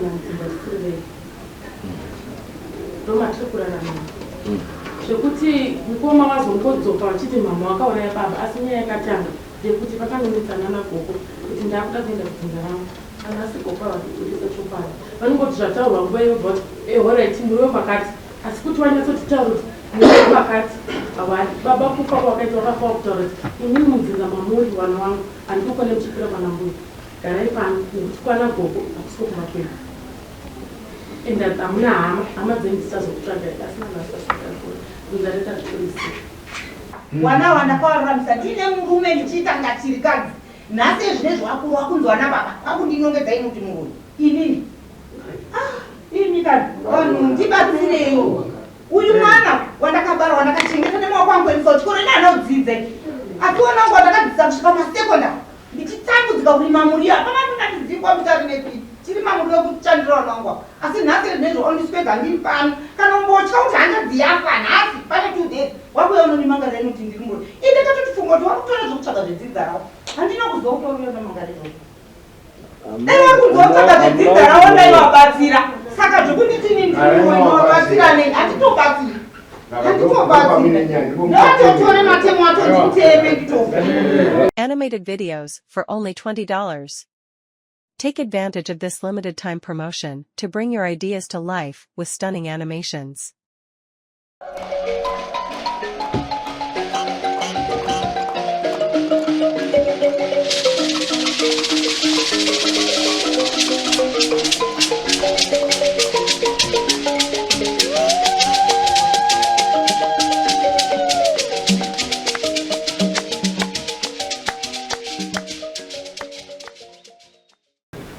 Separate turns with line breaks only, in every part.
Takapinda mudzimba tisiri vega. Ndomatiri kurarama. Zvekuti mukoma vazongodzoka vachiti mhamha wakauraya baba asi nyaya yakatanga ndeyekuti vakanonetsana nagogo kuti ndakuda kuenda kudzinza rangu. Kana asi gogo havadi kubudisa chokwadi. Vanongoti zvataurwa nguva iyo vobva vati eh horaiti muri wekwakati asi kuti vanyatsotitaura kuti muri wekwakati havadi. Baba kufa kwavakaita vakafa vakutaura kuti inini mudzinza mamuri vana vangu handikukone muchikwira kwana mbuya. Garai pano nekuti kwana gogo hakusiko kumba kwedu. And hamuna hama, hama dzenyu dzichazokutsvagai asi nanhasi tasvika dzinza redu hazvitorisi.
Wana wandakavaruramisa ndiine murume ndichiita kunga chirikadzi. Nhasi ezvinezvi wakuru wakunzi wana baba kwakundinongedza ini kuti muroyi inini. Ah, imi kani vanhu ndibatsireiwo. Uyu mwana wandakabara wandakachengeta nemaoko angu kuendesa kuchikoro ini anodzidza. Asi wana wangu wandakadzidzisa kusvika masekondari. Ndichitambudzika kurima muriwo hapana ndingatizivi kwamutari nepi chirima muriwo kuchandira vana vangu ava asi nhasi rinezvo ondiswedza ndiri pano kana umbotya kuti hanzvadzi yafa nhasi pane 2 days wakuya unondimangarira inoti ndiri muroi ini ndakatotifunga kuti wakutora zvekutsvaga zvedzinza ravo handina kuziva kuti wakuya unomangarira dai vari kunzi watsvaga zvedzinza ravo ndaivabatsira saka zvekunditi ini ndiri muroi ndinovabatsira nei handitobatsiri handitobatsiri ndatotore matemo acho nditeme nditofa.
Animated videos for only $20. Take advantage of this limited time promotion to bring your ideas to life with stunning animations.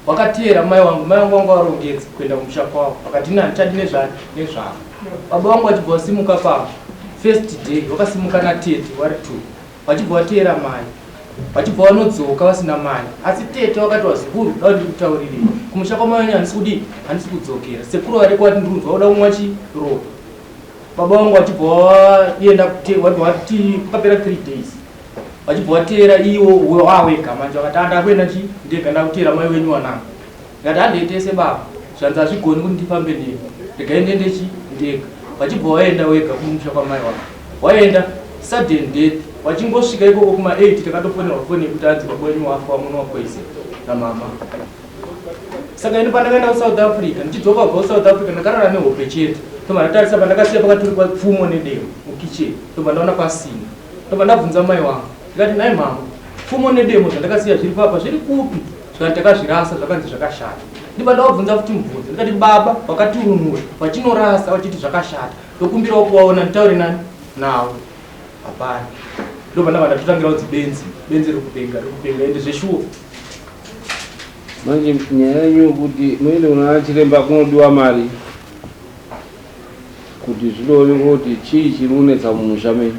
Wakateera mai wangu, mai vangu vanga varongedza kuenda kumusha kwavo, vakati ini handichadi nezvani nezvavo. Baba vangu vachibva vasimuka pavo first day, vakasimuka natete vari two, vachibva vateera mai, vachibva vanodzoka vasina mai. Asi tete vakati vazukuru, dai ndikutaurirei kumusha kwamai venyu handisi kudii, handisi kudzokera. Sekuru variko vati ndiri kunzwa kuda kumwa chi ropa. Baba vangu vachibva vaenda vabva vati kwakapera 3 days vachibva vateera iwo wawega manje vakati ah, ndakuenda chi ndega ndakuteera mai wenyu wanangu. Ndikati handei tese baba, zvanzi hazvigoni kuti ndifambe newe, regai ndiende chi ndega. Vachibva vaenda wega kumusha kwamai wangu, waenda sudden death. Vachingosvika ikoko kuma 8 takatofonerwa foni yekuti hanzi baba wenyu wafa wamunwa poison namama. Saka ini pandakaenda kuSouth Africa ndichidzoka kubva kuSouth Africa ndakarara nehope chete, ndobva ndatarisa pandakasiya pakaturikwa pfumo nedemo mukitchen, ndobva ndaona pasina. Ndobva ndabvunza mai wangu ndikati nhai mama, pfumo nedemo zvandakasiya zviri papa zviri kupi? Zvikati takazvirasa zvakanzi zvakashata. Ndibva ndavabvunza futi mubvunzo ndikati baba vakatirunura vachinorasa vachiti zvakashata, ndokumbirawo kuvaona nditaure nani navo. Hapana. Ndobva ndabva ndatotangira kunzi benzi, benzi riri kupenga, riri kupenga ende zveshuwa.
Manje nyaya yenyu yekuti muende kuna chiremba kunodiwa mari kuti zvinoonekwa kuti chii chiri kunetsa mumusha menyu.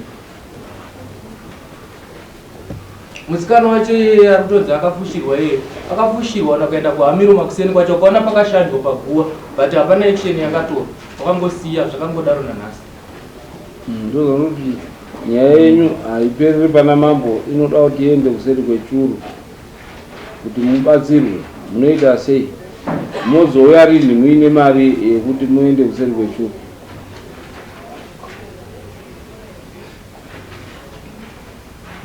Musikana wacho iyeye ari kutonzi akafushirwa iyeye akafushirwa nakaenda kuhamiro makuseni kwacho akaona pakashandwa paguva but hapana action yakatorwa wakangosiya zvakangodaro nanhasi.
Ndozvanoti nyaya yenyu haipereri pana mambo inoda kuti iende kuseri kwechuru kuti mubatsirwe munoita sei mozouya rinhi muine mari yekuti muende kuseri kwechuru.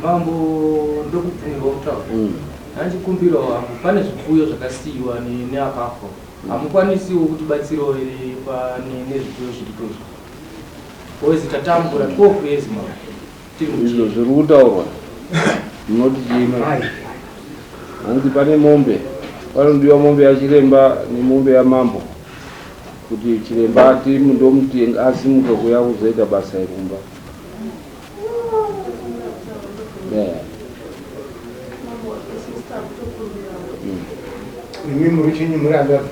Mambo ndokubvumirwa kutaura. Ndanchikumbirawo hangu pane zvipfuyo zvakasiiwa neakafa. Hamukwanisiwo kutibatsirawo here pane nezvipfuyo zviripo izvi? Boys tatambura 12 years mambo. Tiri
Izvo zviri kutaurwa munoti chii mai? Hanzi pane mombe, panodiwa mombe yachiremba nemombe yamambo kuti chiremba ati ndomuti asimuke kuya kuzoita basa iri kumba. Yeah.
Imi muri chinyi muri hanzvadzi?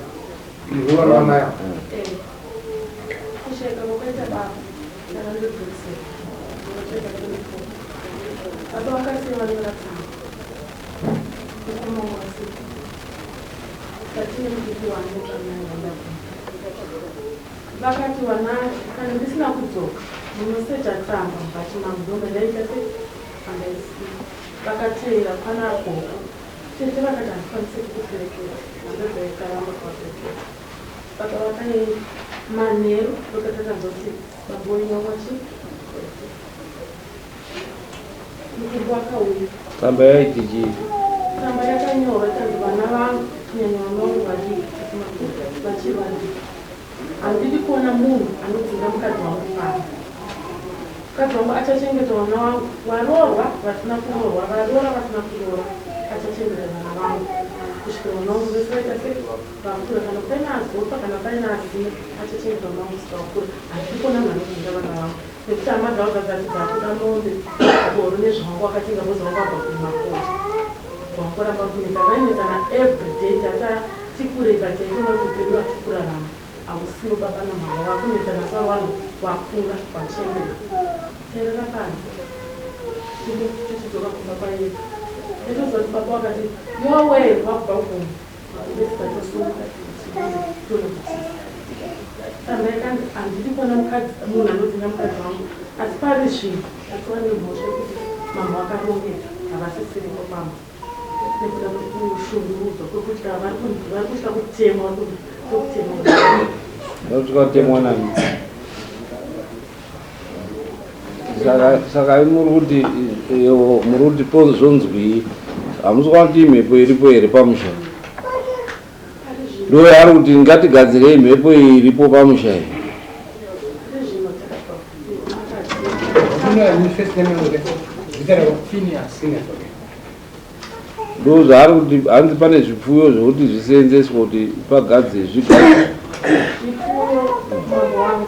Muri vana vamai ava?
Kushaika kwakaita baba ndakandodzorisera baba vakasiya vanyora tsamba mukoma wasi tatine mudiki wangu pamai vandabva vakati wana kana ndisina kudzoka munosecha tsamba mubhachi mangu ndonga ndaita se pandaisiya vakateera kwana gogo tete vakati handikwanise kukuperekedza hanzvadzi yakaramba kuvaperekedza. Baba vakaenda manheru ndokatakanzwa kuti baba wenyu wachi mutumbi wakauya.
Tsamba yaiti chii?
Tsamba yakanyorwa ikanzi vana vangu kunyanya vana vangu vadiki vachiri vadiki handidi kuona munhu anodzinga mukadzi wangu pano. Mukadzi wangu achachengeta vana vangu varoorwa vasina kuroorwa varoora vasina kuroora achachengeta vana vangu kusvikira vana vangu vese vaita sei vakura kana paine azofa kana paine asina achachengeta vana vangu kusvika vakura handidi kuona munhu anodzinga vana vangu nekuti hama dzavo dzadzati dzakuda mombe goro nezvawangu wakatenga bozi wangu abva kumakoti wangu kunetsa vainetsana everyday tata tikureba taitoona kuti upenyu hwatikurarama hausiwo baba namama vakunetsana savanhu vakura vachembera tairara panze tichidzoka kumba kwayedu taitoziva kuti baba wakati yowe wabva ukomo makumbesi tatosunga tonokutiza tsamba yakanzi handidi kuona mukadzi munhu anodzinga mukadzi wangu asi pari zvino atova nemhosva yekuti mama vakarongeka havasisiripo pamba nekuda kwekushungurudzwa kwekutya vari kutya kutemwa vari kutemwa
Vari kutemwa nani? Saka muri kuti muri kuti pozvonzwii? Hamusi kuona kuti imhepo iripo here pamusha? Ndo yaari kuti ngatigadzirei mhepo iyi iripo pamusha iyi. Ndo zvaari kuti hanzi pane zvipfuyo zvekuti zviseenzeswe kuti pagadzire zvigadzire.
Zvipfuyo mambo wangu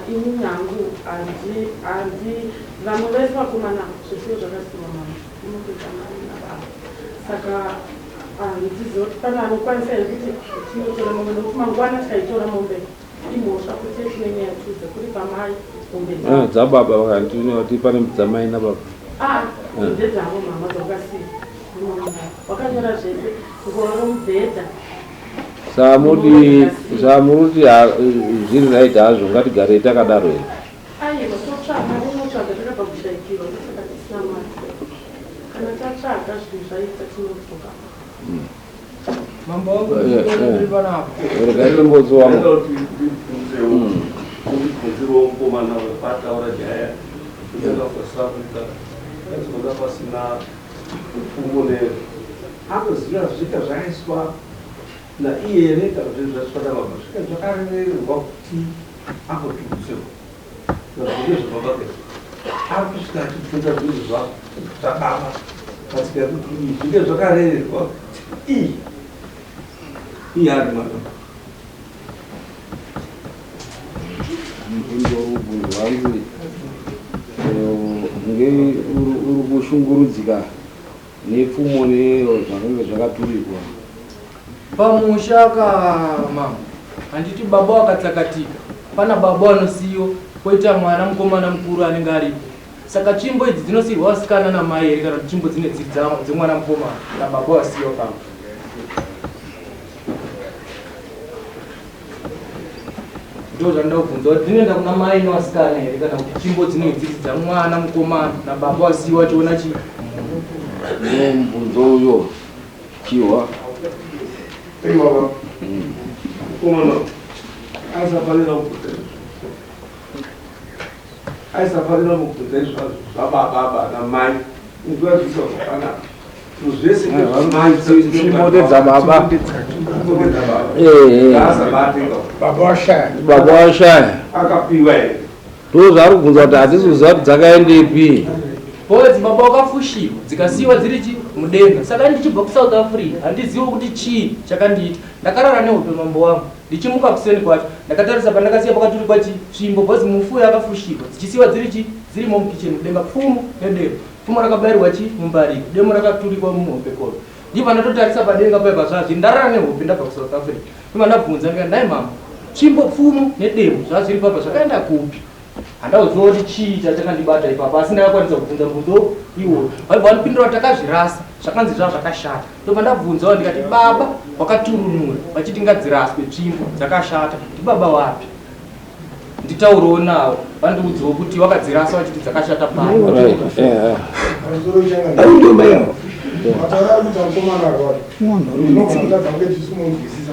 ini nyangu handi handi vamwe vese vakomana zvipfuyo zvakasiwa mama unopedza mari nababa saka handiziva kuti pane anokwanisa here kuti tinotora mombe nokuti mangwana tikaitora mombe imhosva kuti tine nyaya tudze kuri pamai mombe
Ah, dzababa vakandine kuti pane dzamai nababa.
Ah, ndedzavo mama dzakasiya wakanyora zvese ngoro mubhedha
Samuti samuti zviri right hazvo ngatigarei takadaro here.
Aiwa totsvaka unotsvaga takabva kushaikirwa ndosaka tisina mari kana tatsvaga zvinhu zvaita tinodzoka.
Mambo wangu ndiri panapa.
Regai timbodzi wangu.
Ndibvunzirewo mukomana wepataura nyaya yakafa South Africa aizoona pasina mupfumo ne anoziva zvika zvaiswa naiye here kana kuti zvaiswa nababa zvika zvakarererwa kuti agotukutsirwa ndezvababa ke ari kusvika achibvunza zvinhu zvababa patsika yekuti zvinge zvakarererwa kuti iyi iye ari mwana.
Mubvunzo uri kubvunzwa hanzi nge uri kushungurudzika nepfumo nezvakange zvakaturikwa.
Pamusha ka mama handiti baba wakatsakatika pana baba wanosiyiwa poita mwana mukomana mukuru anenge aripo saka tsvimbo idzi dzinosiyirwa vasikana namai here kana kuti tsvimbo dzine dziri dzemwana mukomana nababa wasiyiwa pamba. Ndo zvandinoda kubvunza kuti dzinoenda kuna mai nevasikana here kana kuti tsvimbo dzinenge dziri dzamwana mukomana nababa wasiyiwa achiona chii?
Ndo mubvunzo uyo chihwa.
Baba, mukomana aisafanira kubvunza izvo. Aisafanira kubvunza izvo zvababa namai. Nguva zvisa zvakanaka. Zvese ndezvamai.
Tsvimbo ndedzababa.
Tsvimbo ndedzababa.
Eh, eh.
Baba washaya.
Baba washaya.
Akapiwa here?
Ndo zvaari kubvunza kuti hatisi kuziva kuti dzakaendepi.
Boys baba wakafushiwa dzikasiyiwa dziri chi mudenga saka ndichibva kuSouth Africa handizivi kuti chii chakandiita ndakarara nehope mambo wangu ndichimuka kuseni kwacho ndakatarisa pandakasiya pakaturikwa chi tsvimbo boys mufuyo akafushiwa dzichisiyiwa dziri chi dzirimo mukicheni mudenga pfumo nedemo pfumo rakabayirwa chi mumbariro demo rakaturikwa muhombekono ndibva ndatotarisa padenga paipa zvazviri ndarara nehope ndabva kuSouth Africa ndibva ndabvunza ndikati nhai mama tsvimbo pfumo nedemo zvazviri papa zvakaenda kupi handauziva kuti chii chachakandibata ipapo asi ndakakwanisa kubvunza mubvunzo iwoyo vaibva vandipindura kuti takazvirasa zvakanzi zvava zvakashata ndobva ndabvunzawo ndikati baba wakaturunura vachiti ngadziraswe tsvimbo dzakashata ndibaba wapi nditaurewo navo vandiudzewo kuti wakadzirasa vachiti dzakashata pano.
Right. Eh, eh.
Pamusoro changa.
Ndio mai avo.
Mataura kuti mukomana arwara. Unogona kutadza kunge tichimunzwisisa.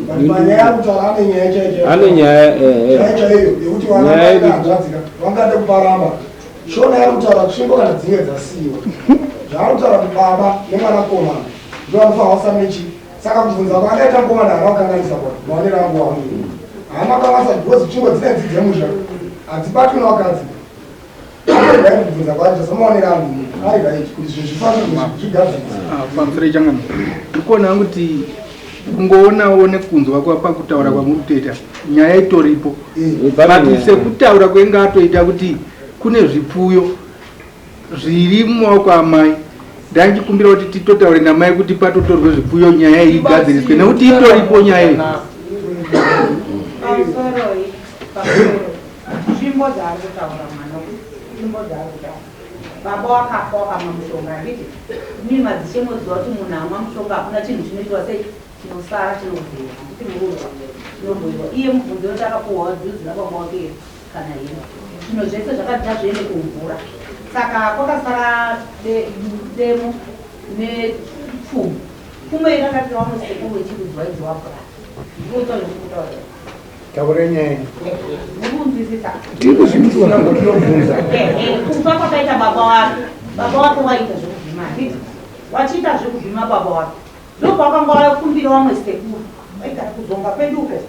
But panyaya ari kutaura ane nyaya chaiyo.
Ane nyaya eh, eh.
Chaiyo chaiyo yekuti vana hanzvadzika vangade kuparamba. Shona yari kutaura tsvimbo kana dzinge dzasiiwa. Zvaari kutaura kuti baba nemwanakomana ndivo vanofanira kusamira Saka kubvunza kwaakaita mukomana haana kukanganisa kwa maonero angu wangu. Haana kukanganisa because tsvimbo dzine dzidzemusha hadzibatwi nevakadzi. Ari right kubvunza kwacho semaonero angu ari right kuti zvinhu zvifanirwe zvigadziriswe.
Ah, pamusoro changano ndikuona kuti kungoonawo nekunzwa kwapakutaura kwamuri kutoita nyaya itoripo
eh.
but sekutaura kwenge atoita kuti kune zvipfuyo zviri mumaoko amai ndaichikumbira kuti titotaure namai kuti patotorwe zvipfuyo nyaya iyi igadziriswe nekuti itoripo nyaya iyi
pamusoroi pamusoro tsvimbo dzaari kutaura mwana uyu tsvimbo dzaari kutaura baba wakafa wakamwa mushonga handiti imi madzishe moziva kuti munhu amwa mushonga hakuna chinhu chinoitwa sei chinosara chinobhuiwa handiti muruwa chinobhuiwa iye mubvunzo woti akapuhwa juzi rababa wake here kana hino zvinhu zvese zvakati ngazviende kumvura saka kwakasara demo nepfumo pfumo iri rakati vamwe sekuru wechirudzwa idzi wabva ndikuudzwa zvekutaura
taura nyaya
mukunzwisisa
tiri kuzvinzwa tinobvunza
kufa kwakaita baba wake baba wake waita zvekuvhima handiti wachiita zvekuvhima baba wake ndopawakanga wakumbira vamwe sekuru vaigara kuzonga kwedu uko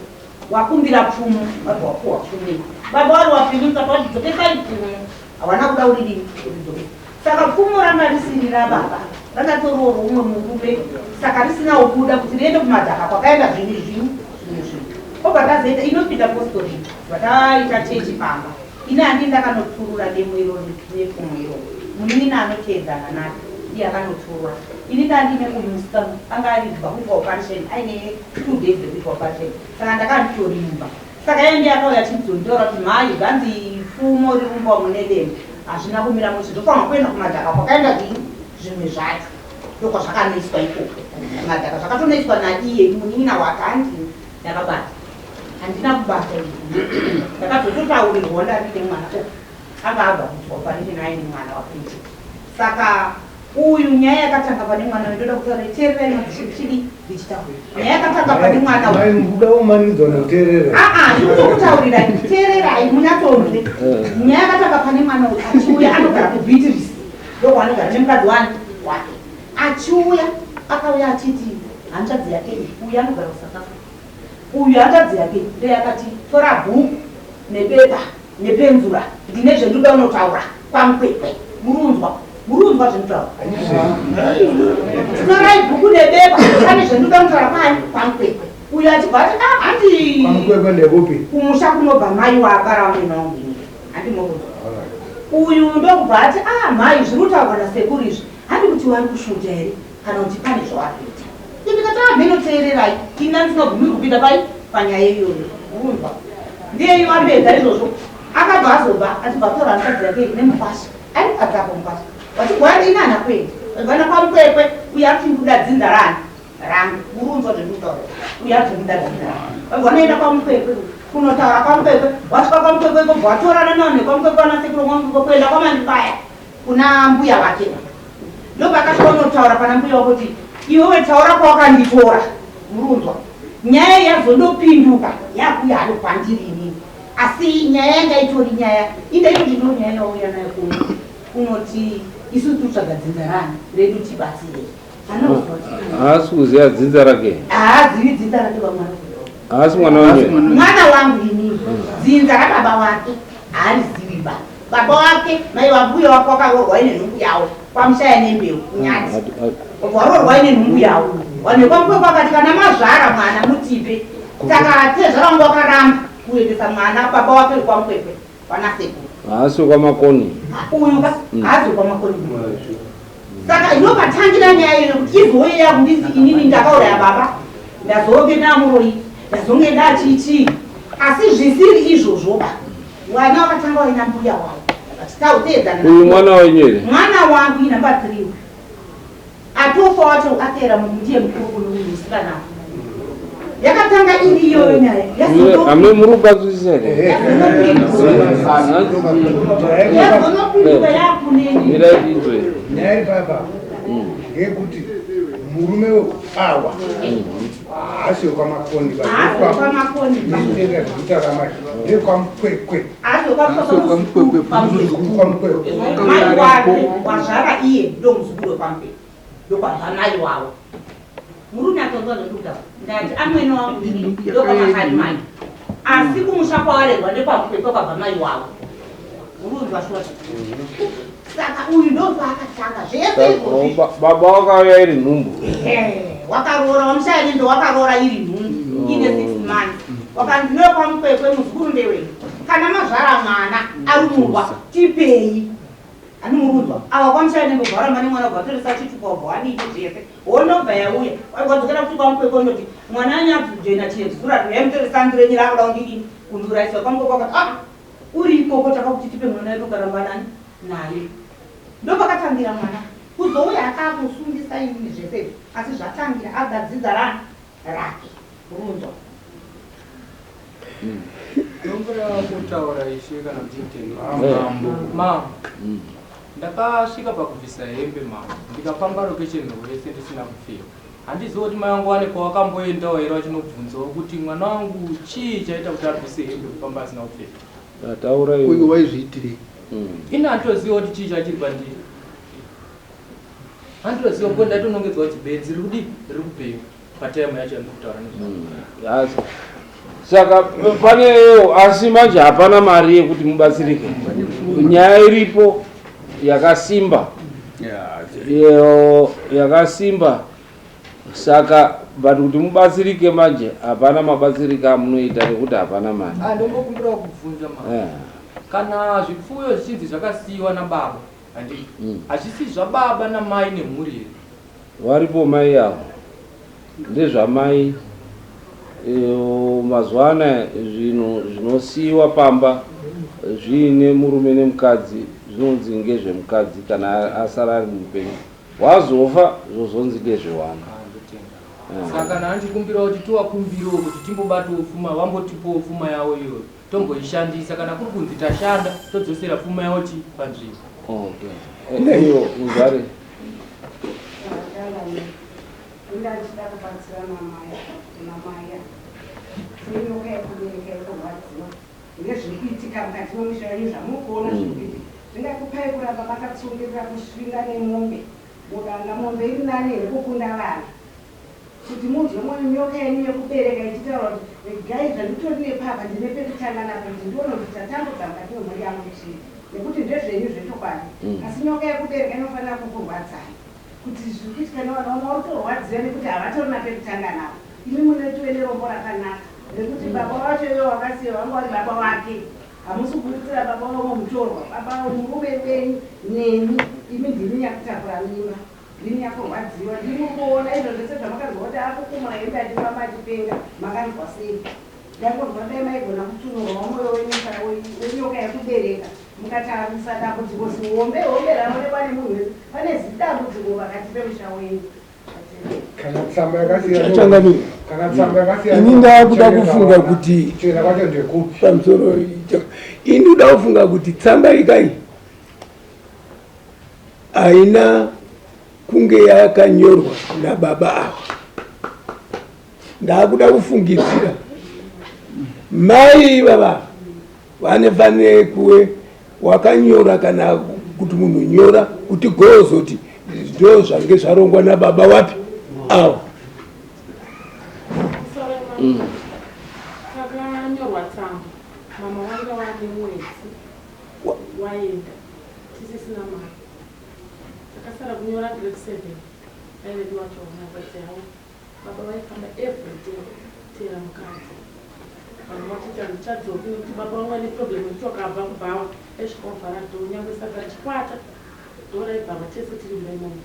Wakumbira pfumo wabva wapuwa pfumo iri. Baba wari wapinyuka twati dzokesai pfumo. Hawana kuda uridini uridzokesa. Saka pfumo ranga risiri rababa ranga toriwo roumwe murume saka risina kubuda kuti riende kumadhaka kwakaenda zvinhu zvinhu zvinhu zvinhu. Obva tazoita inopinda postori vataita chechi pamba. Ini handi ndakanoturura demo iro nepfumo iro. Munin'ina anoteedzana nake ndiye akanoturura. Ini ndandine uyu musikana anga ari kuitwa operation aine 2 days dzekuitwa operation saka ndakanga nditori mumba saka iye ndiye akauya achizonditora kuti mhai zvanzi pfumo riri mumba umu nedemo hazvina kumira mushe ndofanirwa kuenda kumadhaka kwakaenda zvii zvimwe zvacho ndokwazvakanoiswa ikoko kumadhaka zvakatonoiswa naiye munin'ina wake handi ndakabata handina kubata ini ndakazototaurirwa ndandine mwana o anga abva kuitwa operation aine mwana wakuita saka Uyu nyaya yakatanga pane mwana uyu ndoda kutaura teererai madzishe ndichidii ndichitaura nyaya yakatanga pane mwana uyu
Mai mukuda kumanikidzwa nekuteerera.
aa ndikutokutaurirai teererai munyatsonzwe nyaya yakatanga pane mwana uyu achiuya anogara kubeatrice ndokwaanogara nemukadzi wani wake achiuya akauya achiti hanzvadzi yake iyi uyu anogara kusouth africa uyu hanzvadzi yake ndeyakati tora bhuku nebepa Nepenzura ndine zvendoda unotaura kwaMkwekwe. Murunzwa, murunzwa zvinotaura. Torai bhuku nebepa pane zvendoda unotaura kwani kwaMkwekwe. Uyo achibva ati ah handi
KwaMkwekwe ndekupi?
Kumusha kunobva mai waabara wamwena wangu ini. Handi murunzwa. Uyu ndokubva ati ah mhai zviri kutaurwa nasekuru izvi handi kuti wari kusvuta here kana kuti pane zvawari kuita. Ini ndikati ah mheno teererai ini ndandisina bvumirwi kupinda pai panyaya iyoyo. Murunzwa. Ndiye iwo apedza izvozvo akabva azobva achibva atora hanzvadzi yake nemukwasha ari mukadzi apo mukwasha vachibva vari inana kwete vana kwamukwekwe uyo ari kuda dzinza rani rangu murunzwa zvekutaura uyo ari kuda dzinza rangu vabva vanoenda kwamukwekwe kunotaura kwamukwekwe wasvika kwamukwekwe kobva watorana navo nekwamukwekwe vanasekuru kwamukwekwe kuenda kwamandipaya kuna mbuya vake ndopakasvika unotaura pana mbuya wako kuti iwewe taura kwawakanditora murunzwa nyaya yazondopinduka yakuya hayo kwandiri inini asi nyaya yanga itori nyaya indaitoti ndo nyaya yauya nayo kuno kunoti isu tikutsvaga dzinza rani redu tibatsire
haasi kuziva dzinza rake
haazivi dzinza rake vamwana
haasi mwana wenyu
mwana wangu inini dzinza rababa wake haarizivi ba Baba wake mai vambuya wako wakaroorwa ine nhumbu yawo kwamushaya nembeu kunyati waroorwa ine nhumbu yawo vanhu vekwamukwekwe vakati kana mazvara mwana mutipe saka tezvara wangu wakaramba kuendesa mwana baba wake wekwamukwekwe kwanasekuru
haasi kwamakoni
uyu ka haasi kwamakoni saka inopatangira nyaya iyo kuti izouye yakundisi inini ndakauraya baba ndazonge ndamuroyi ndazonge ndachichii asi zvisiri izvozvoba Wana wakatanga waina mbuya wavo vachitauteedzana.
Uyu mwana wenyu here?
Mwana wangu inamba 3 uyu. Atofa wacho atera ndiye mukuru kuno uyu musikana. Yakatanga iri iyoyo nyaya.
Ame muri kubatsirisa here?
Yazonopinduka yakuneni.
Mirai tinzwe.
Nyaya iri papa ngeyekuti murume awa.
Haasi wekwaMakoni ba.
Haasi wekwaMakoni ba.
Ndinotenga zvekutaura manje. NdekwaMukwekwe.
Haasi wekwaMukwekwe.
Muzukuru kwaMukwekwe.
Mai wake wazvara iye ndo muzukuru wekwaMukwekwe. Ndokwabva mai wavo. Muri kunyatsonzwa zvandiri kutaura? Ndati amwene wangu ini ndokwamakarimani. Asi kumusha kwawarerwa ndekwaMukwekwe kwabva mai wavo. Muri kunzwa shuwa? Saka uyu ndopaakatanga zvese izvozvi.
Baba wakauya iri nhumbu.
Wakaroora wamushaya wakaroora iri nhumbu ine 6 months. Wakanzi ndokwaMukwekwe muzukuru ndewenyu. Kana mazvara mwana arumurwa tipei. Anomurunzwa. Awa kwamushaya nembobva waramba nemwana ubva watoresa chitupa ubva wadii zvese. Wondobva yauya. Wadzokera kuti kwaMukwekwe unoti mwana anyatsojoina chezura yamutoresa hanzu renyu raakuda kundidini kundiurayisa. Kwamukwekwe wakati ah uri ikoko takakuti tipe mwana wedu ukaramba nani naye. Ndopakatangira mwana kuzouya akakusungisa inini zvese izvi asi zvatangira agadzidza rani rake runzwa.
Ndombura kutaura ishe kana muchitenda. Mambo. Ndakasvika pakubvisa hembe mambo. Ndikafamba location rese ndisina kupfeka. Handizivi kuti mai vangu vane kwawakamboendawo here vachinobvunzawo kuti mwana wangu chii chaita kuti abvise hembe kufamba asina kupfeka.
Taura iwe.
Uyu waizviitirei?
Ini handitoziva kuti chii chachiri pandiri. Handitoziva kuti ndaitonongedzwa kuti benzi riri kudii riri kupenga pataimu yacho yandiri kutaura nezvayo.
Asi saka paneyo asi manje hapana mari yekuti mubatsirike. Nyaya iripo yakasimba. Iyo yakasimba saka but kuti mubatsirike manje hapana mabatsirike amunoita nekuti hapana mari.
Ah, ndombokumbirawo kubvunza ma. Kana zvipfuyo zvichinzi zvakasiyiwa nababa, handiti? Hazvisi zvababa namai nemhuri here?
Varipo mai avo ndezvamai. Mazuva anaya zvinhu zvinosiyiwa pamba zviine murume nemukadzi zvinonzi ngezvemukadzi kana asara ari mupenyu. Wazofa zvozonzi ngezvewana.
Saka kana ndichikumbirawo kuti tiwakumbirewo kuti timbobatawo pfuma vambotipawo pfuma yavo iyoyo tomboishandisa kana kuri kunzi tashanda todzosera pfuma yavo chi panzvimbo.
Okay. Iyo muzvare.
Ndachida kubatsira namai namai senyoka yekubereka yekurwadziwa nezviri kuitika mukati memusha wenyu zvamuri kuona zviri kuitika zvingakupai kuramba makatsungirira kusvinga nemombe mudanga mombe iri nani here kukunda vana kuti munzwe mwoyo nyoka yenyu yekubereka ichitaura kuti regai zvanditori nepapa ndine pekutanga napo kuti ndione kuti chatambudza mukati memhuri yangu chii nekuti ndezvenyu zvechokwadi asi nyoka yekubereka inofanira kukurwadzai kuti zviri kuitika nevana vamwe vari kutorwadziwa nekuti havatorina pekutanga napo imi munetove nerombo rakanaka nekuti baba vacho ivo vakasiya vanga vari baba vake hamusi kuitira baba vamwe mutorwa baba murume wenyu nemi imi ndimi nyakutakura mimba ndimi nyakurwadziwa ndimi kuona izvo zvese zvamakanzwa kuti akukumura hembe achifamba achipenga makanzwa sei ndangonzwa dai maigona kutunurwa mwoyo wenyu wenyoka yekubereka mukatarisa dambudziko zihombe hombe raonekwa nemunhu wese pane zidambudziko pakati pemusha wenyu.
Kana tsamba yakasiya
Changamire.
Kana tsamba yakasiya
Ini ndakuda kufunga kuti
kuchena kwacho ndekupi?
Pamusoro ini ndoda kufunga kuti tsamba ikai haina kunge yakanyorwa nababa ava. Ndakuda kufungidzira mai ivava vanofanire kuve wakanyora kana kuti munhu nyora kuti gozoti ndo zvange zvarongwa nababa wapi avo.
Pakanyorwa tsamba mama wanga wane mwedzi waenda tisisina mari takasara kunyora grade 7 aivedu wacho hanzvadzi yavo baba vaifamba everyday teera mukadzi vanhu vatoti handichadzoki nekuti baba vangu vane problem yekuti wakabva kubhawa aisvika ovhara dhoo nyangwe sadza richikwata dhoo raibvarwa tese tiri mumba imomo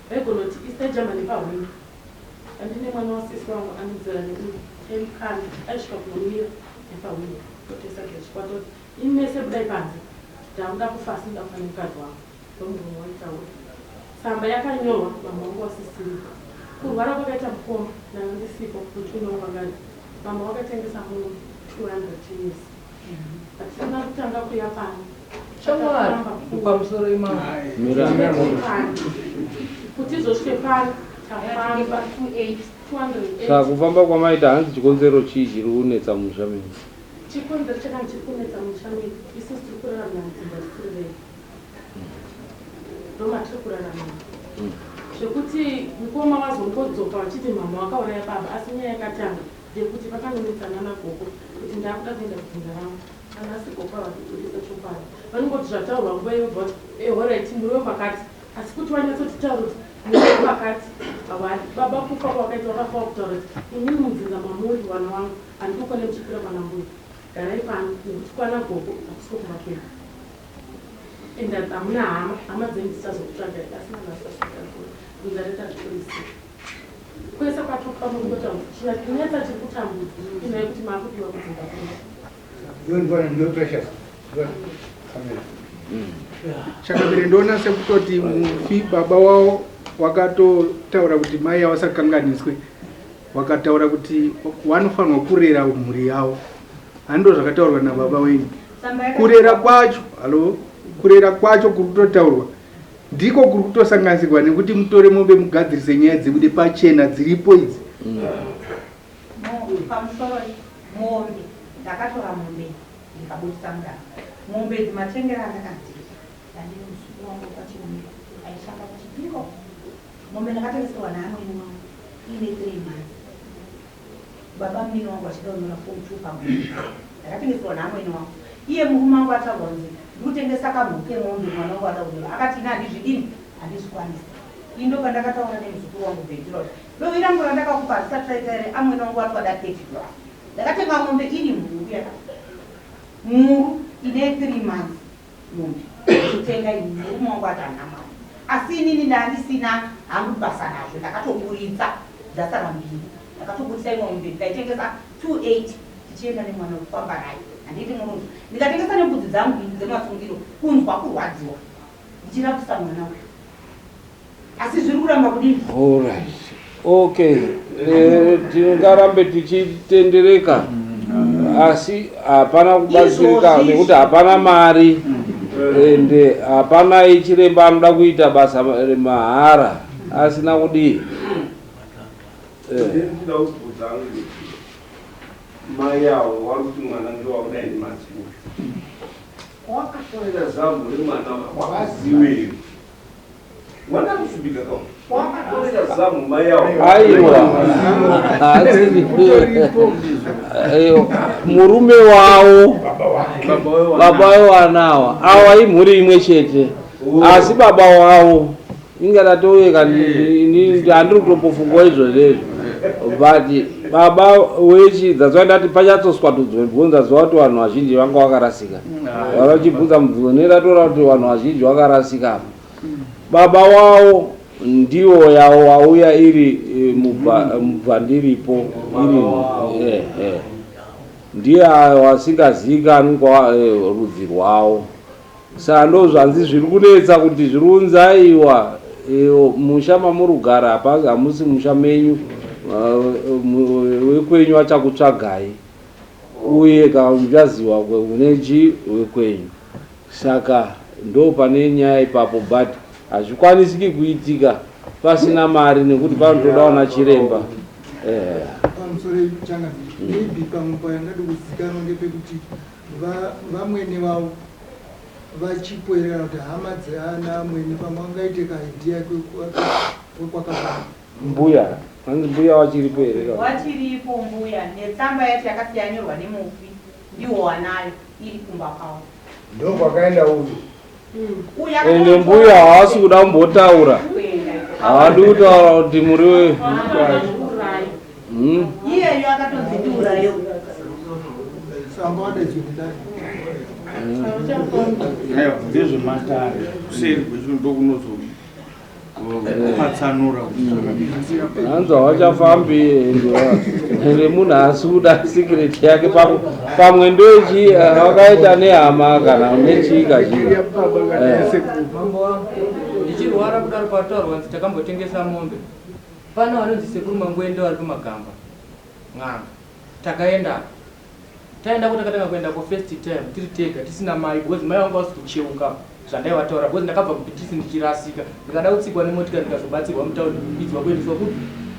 vaigona kuti isajamba nepahwindo andine mwana wasisi wangu anodzera neuyu taimukanda aisvika kunomira nepahwindo otosadza richikwata kuti imi mese budai panze ndakuda kufa asi ndoda kufa nemukadzi wangu ndomurume waitaura tsamba yakanyorwa mama wangu wasisiripo kurwara kwakaita mukoma ndanga ndisipo mutumwa wangu angari mama wakatengesa mombe 200 years hatina kutanga kuya pano
Shamwari, pamusoro imama.
Kuti izosvike pano Tafamba 208.
Saka kufamba kwamaita hanzi chikonzero chii chiri kunetsa mumusha menyu?
Chikonzero chakanga chiri kunetsa mumusha medu, isusu tiri kurarama mudzimba tisiri vedu. Ndomatiri kurarama. Zvekuti mukoma vazongodzoka vachiti mhamha wakauraya baba asi nyaya yakatanga ndeyekuti vakanonetsana nagogo kuti ndakuda kuenda kudzinza rangu. Kana asi gogo havakubudisa chokwadi. Vanongoti zvataurwa nguva iyo vobva vati eh horaiti muri wepakati asi kuti vanyatsotitaura kuti muri wepakati havadi. Baba kufa kwavakaita vakafa vakutaura kuti inini mudzinza mamuri vana vangu handidi kuona muchikwira kwana mbuya. Garai pano nekuti kwana gogo hakusiko kumba kwedu. And hamuna hama, hama dzenyu dzichazokutsvagai asi nanhasi vasingazii. Dzinza redu haritorisii. Kwese kwatofamba kungotaura chinetsa chiri kutambudza inyaya yekuti maakudiwa kudzinza kwenyu.
Chakabire ndoona sekutoti mufi baba wavo wakatotaura kuti mai awasakanganiswe wakataura kuti wanofanirwa kurera mhuri yavo hando zvakataurwa nababa wenyu kurera kwacho halo kurera kwacho kuri kutotaurwa ndiko kuri kutosanganisirwa nekuti mutore mombe mugadzirise nyaya dzibude pachena dziripo idzi
Pamusoro mombe ndakatora mombe ndikabudisa mudanga mombe idzi matengero andakadziita ndandine muzukuru wangu wekwaChirumira aishanda kuchipingo mombe ndakatengeserwa naamwene wangu iine 3 months baba munini wangu achida kunyora form 2 pamwe ndakatengeserwa naamwene wangu iye murume wangu ataurwa kunzi ndikutengesa kamhuku kemombe mwana wangu ada kunyora akati ini handizvidini handizvikwanisi indo pandakataura nemuzukuru wangu Bhekira kuti dovi rangu randakakupa harisati raita here amwene wangu vari kwada 30 dollars ndakatenga mombe iri mhuru yakadai mhuru ine 3 months mombe kutenga ini murume wangu ati handina mari asi inini ndandisina hangu basa nazvo ndakatoburitsa dzasara mbiri ndakatoburitsa imwe mombe ndikaitengesa 280 tichienda nemwana wekufamba naye handiti murungu ndikatengesa nembudzi dzangu idzi dzemasungiro kunzwa kurwadziwa ndichirapisa mwana uyu asi zviri kuramba kudini
Alright. Okay. Tingarambe tichitendereka asi hapana kubatsirika
Izvozvi.
nekuti hapana mari ende hapana chiremba anoda kuita basa remahara asina kudii.
Ndinoda kubvunza hangu mai avo vari kuti mwana ndowakudai nemazino wakatorera zamu remwana wakaziwe mwana akusvibika ka wakatorera zamu mai avo
Aiwa, murume wavo baba wevanawa awa imhuri imwe chete asi baba wavo inga tatouye handiri kutombofungawo izvozvo izvo but baba wechi that's why ndati panyatsoswatudzwe bvunza zuva kuti vanhu vazhinji vanga vakarasika vara uchibvunza mubvunzo neratora kuti vanhu vazhinji vakarasika apa baba wavo ndiwo yawo wauya iri mubvandiripo iri ndiye wasingazivikanwi kwa rudzi rwavo saka ndo zvanzi zviri kunetsa kuti zviri unzaiwa musha mamuri kugara hamusi musha menyu wekwenyu achakutsvagai uye kana muchaziva kunechi wekwenyu saka ndo pane nyaya ipapo but hazvikwanisiki kuitika pasina mari nekuti panotoda wana chiremba.
Pamusoro changani maybe pamwe payangadi kuzikanwa ngepekuti vamwene vavo vachipo here kana kuti hama dzeana amwene pamwe angaite kaidea kwekwakabva.
Mbuya hanzi mbuya wachiripo here kana?
Wachiripo mbuya netsamba yacho yakasiya yanyorwa nemufi ndiwo wanayo iri kumba kwavo.
Ndokwakaenda uyu.
Uyu
Ende mbuya haasi kuda kumbotaura haadi kutaura kuti muri
Iyeyo akatonzi ndiurayo.
Samba wadaidzwe nedare.
Aiwa, ndezvematare kuseri kwezvinhu ndokunozopatsanura kuti zvakadii.
Hanzi havachafambi ende munhu asi kuda secret yake pamwe ndochi vakaita nehama kana nechii kazhinji.
Mambo wangu ndichirwara kudaro pataurwa nzi takambotengesa mombe pano vanonzi sekuru Mangwende vari kumagamba n'anga takaenda taendako takatanga kuendako first time tiri tega tisina mai because mai vangu vasi kucheuka. Zvandaivataura because ndakabva kuBhitisi ndichirasika ndikada kutsikwa nemotikari ndikazobatsirwa mutaundi kukwidzwa kuendeswa kupi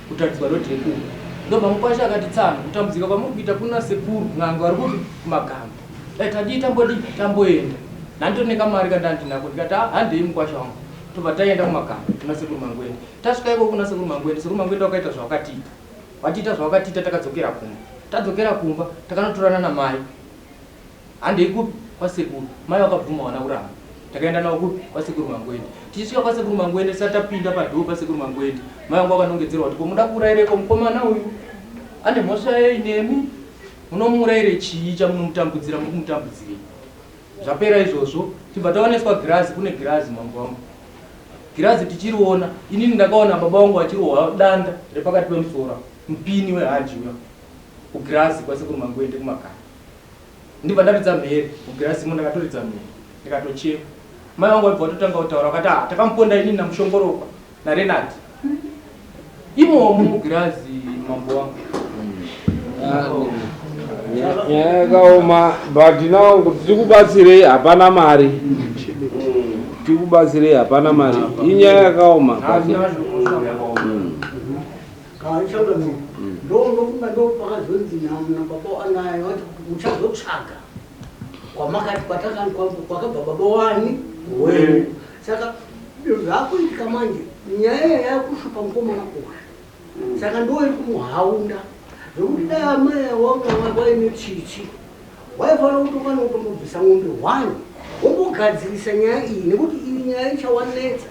kutaridzwa road rekumba. Ndobva mukwasha akati tsano kutambudzika kwamuri kuita kuna sekuru n'anga vari kupi kumagamba. Dai tadii tambodii tamboenda. Ndanditori nekamari kandandinako ndikati ah handei mukwasha wangu. Tobva taenda kumagamba kuna sekuru Mangwende. Tasvika ikoko kuna sekuru Mangwende, sekuru Mangwende wakaita zvawakatiita. Watiita zvawakatiita takadzokera kumba. Tadzokera kumba takanotorana namai. Handei kupi? Kwasekuru. Mai vakabvuma havana kuramba. Takaenda navo kupi? Kwasekuru Mangwende. Tichisvika kwasekuru Mangwende tisati tapinda padoor pasekuru Mangwende, mai vangu vakanongedzerwa kuti ko munoda kuuraireiko mukomana uyu? Ane mhosva yei nemi? Munomuuraire chii chamunomutambudzira? Muri kumutambudzirei? Zvapera izvozvo tibva taoneswa girazi, kune girazi mambo wangu. Girazi tichiriona, inini ndakaona baba vangu vachirohwa danda repakati pemusoro, mupini wehaji uya kugirazi kwasekuru Mangwende kumakara. Ndibva ndaridza mhere mugirazi imo ndakatoridza mhere ndikatochema. Mai vangu vaibva vatotanga kutaura vakati ah takamuponda inini naMushongorokwa naRenard. Imomo mugirazi mambo wangu.
Nyaya yakaoma but now kuti tikubatsirei hapana mari. Tikubatsirei hapana mari. Inyaya yakaoma but
Kaachangami ndonofunga ndopakazonzi nababa anaye vati muchazotsvaga kwamakati kwatakani kwakabva baba wani wenyu saka zvakuitika manje nyaya iya yakushupa mukomana uyu saka ndo iri kumuhaunda zvekuti dai amai wanga vaine tsitsi waifanira kutokwana kutombobvisa mombe one wombogadzirisa nyaya iyi nekuti iyi nyaya ichawanetsa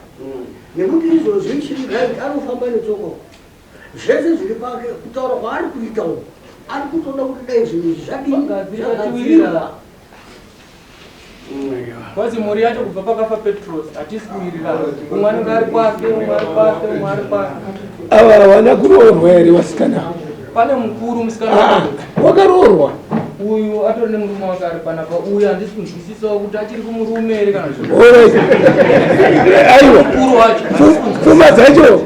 nekuti izvozvi ichiri right anofamba netsoka uku zvese zviri pake kutaura kwaari kuita uku ari kutoda kuti dai zvinhu izvi zvadini zvagadzirwa
Kwazi mhuri yacho kubva pakafa Petros hatisi kuwirirana. Umwe anenge ari kwake, umwe ari kwake, umwe ari kwake.
Ava havana kuroorwa here vasikana?
Pane mukuru musikana
ah, wakaroorwa
uyu atori nemurume wake ari panapa uyu handisi kunzwisisawo kuti achiri kumurume here kana
aiwa
mukuru wacho
pfuma dzacho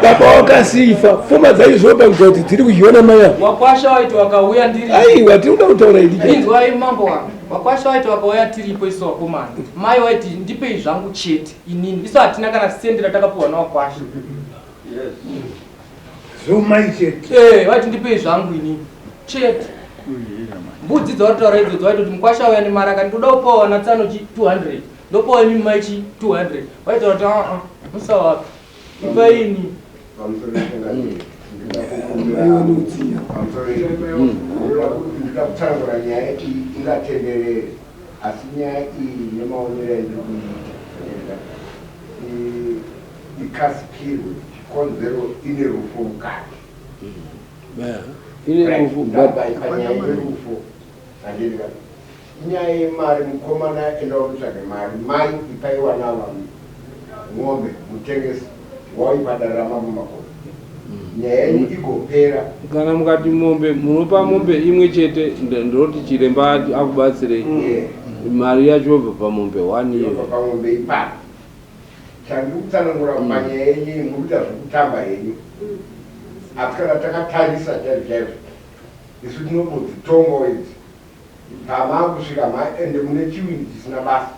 baba wakasifa pfuma dzacho zvinopangidza kuti dziri kudyiwa namai ava
wakwasha waiti wakauya ndiri
aiwa tiri kuda kutaura idi
inzwai mambo wangu Vakwasha vaiti vakauya tiripo isu vakomana. Mai vaiti ndipei zvangu chete inini. Isu hatina kana sendi ratakapiwa navakwasha.
Zvomai chete.
Eh, vaiti ndipei zvangu inini. Chete. Mbudzi dzavari kutaura idzodzo vaiti kuti mukwasha auya nemari akati ndoda kupawo vana tsano chi 200. Ndopawo imi mai chi 200. Vaitaura kuti ah ah musavape. Ipai ini.
Ndinoda kutsanangura nyaya iyi ingatenderere asi nyaya iyi nemaonero andiri kuiita ikasikirwe chikonzero ine rufo mukati
ine rufu
panyaya yerufu handiti inyaya yemari mukomana enda unotsvage mari mai ipai wana ava mombe mutengesi wauipadara ramambo makore nyaya yenyu igopera
kana mukati mombe munopa mombe imwe chete ndinoti chiremba akubatsirei mari yacho yobva pamombe one iyo
yobva pamombe ipapo chandiri kutsanangura panyaya yenyu iyi muri kuita zvekutamba henyu asi kana takatarisa chaizvo chaizvo isu tinongodzitongawo idzi Pamakusvika ma ende mune chiwindi chisina basa.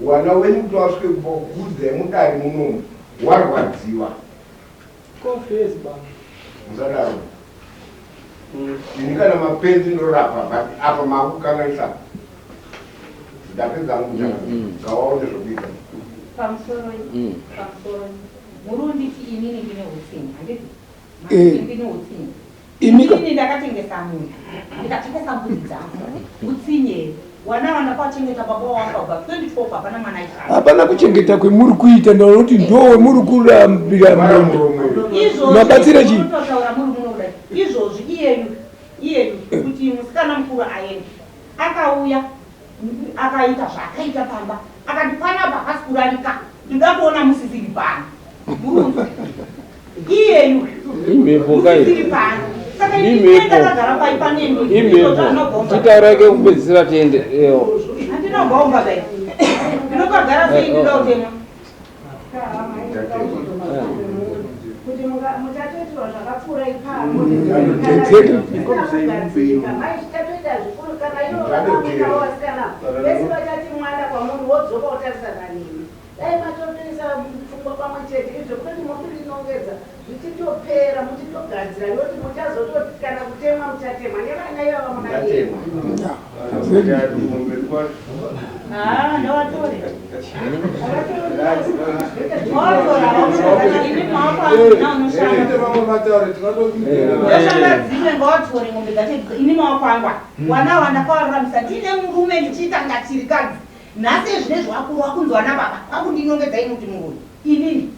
Wana wenyu kuti wasvike kupa kukuudzai mudare munomu warwadziwa.
Confess baba.
Musadaro. Ini kana mapenzi ndorapa but apa makukanganisa. Ndapedza hangu muchana. Ngawaone zvokuita.
Pamusoro pamusoro muri unditi inini ndine hutsinye handiti?
Eh.
Ndine hutsinye.
Imika.
Inini ndakatengesa munhu ndikatengesa mbudzi dzangu utsinye here wana wandakawachengeta baba wawanga kubva 2012 hapana mwana aishanda
Hapana kuchengeta kwemuri kuita ndaona kuti ndo wemuri kurambira mombe.
izvozvi
Mabatsira chii?
munototaura muri muno kudai izvozvi iyeyu iyeyu kuti musikana mukuru aende akauya akaita zvaakaita pamba akati panapa hapasi kurarika ndoda kuona musisiri pano murunzi iyeyu
Imhepo kai.
musisiri pano saka
Imhepo.
ndakagara pai panemi
Imhepo. Titaura kekupedzisira tiende. Ewo.
handina gomba dai ndinopagara sei ndinoda kutemwa
kuti muchatoitirwa zvakapfuura ipapo
Exactly.
mai chitatoita zvikuru kana ivo vakamuitawo vasikana vese vachati Wodzoka wotarisana neni. Dai matotoisa pfungwa pamwe chete izvo kutoti motondinongedza zvichitopera muchitogadzira nekuti muchazototi kana kutemwa muchatemwa nevana ivava munayema.
Ah, ndavatore. Ndoshanda dzimwe ngavatore mombe dzacho ini maoko angu aya. Wana wandakawaruramisa ndiine murume ndichiita ngachirikadzi nhasi ezvinezvi wakuru wakunzi wana baba kwakundinongedza ini kuti murume inini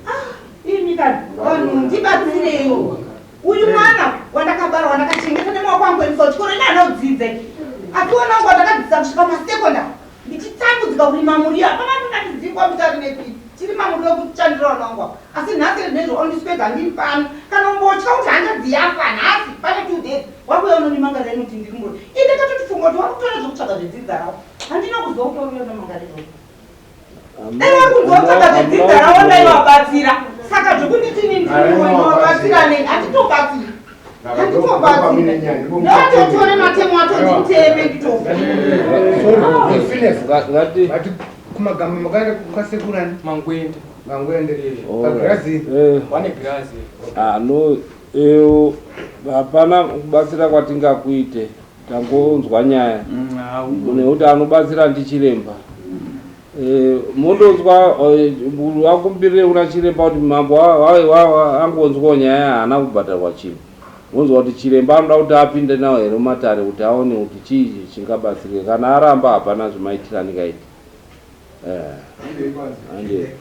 ah, imi kani vanhu ndibatsireiwo uyu mwana wandakabara wandakachengeta nemaoko angu endisa kuchikoro ini anodzidze akiona wangu wandakadzidzisa kusvika masekondari ndichitambudzika kurima muriwo hapana ndingandidzingwa mutari nepi chirima muriwo kuchandira vana vangu asi nhasi nezvo ondiswedza ndiri pano kana umbotya kuti hanzvadzi yafa nhasi pane 2 days wakuya unondimangarira inoti ndiri muroi ii ndakatotifunga kuti wakutora zvekutsvaga zvedzinza ravo handina kuziva kuti wauya unomangarira dai vari kunzi watsvaga zvedzinza ravo ndaivabatsira saka zvekunditi ini ndiri muroi ndinovabatsira nei handitobatsiri handitobatsiri ndatotore matemo acho nditeme nditofa.
Ngati
Kumagamba makaenda kwasekurani?
Mangwende.
Mangwende. Pagirazi.
Wane girazi.
Ah, no, eh, hapana kubatsira kwatingakuite tangonzwa nyaya nekuti anobatsira ndichiremba. Mondonzwa akumbirire kuna chiremba kuti mambo angonzwawo nyaya haana kubhadharwa chinhu monzwa kuti chiremba anoda kuti apinde nawo here mumatare kuti aone kuti chii chingabatsirike kana aramba hapana zvimaitira andingaite. Ande.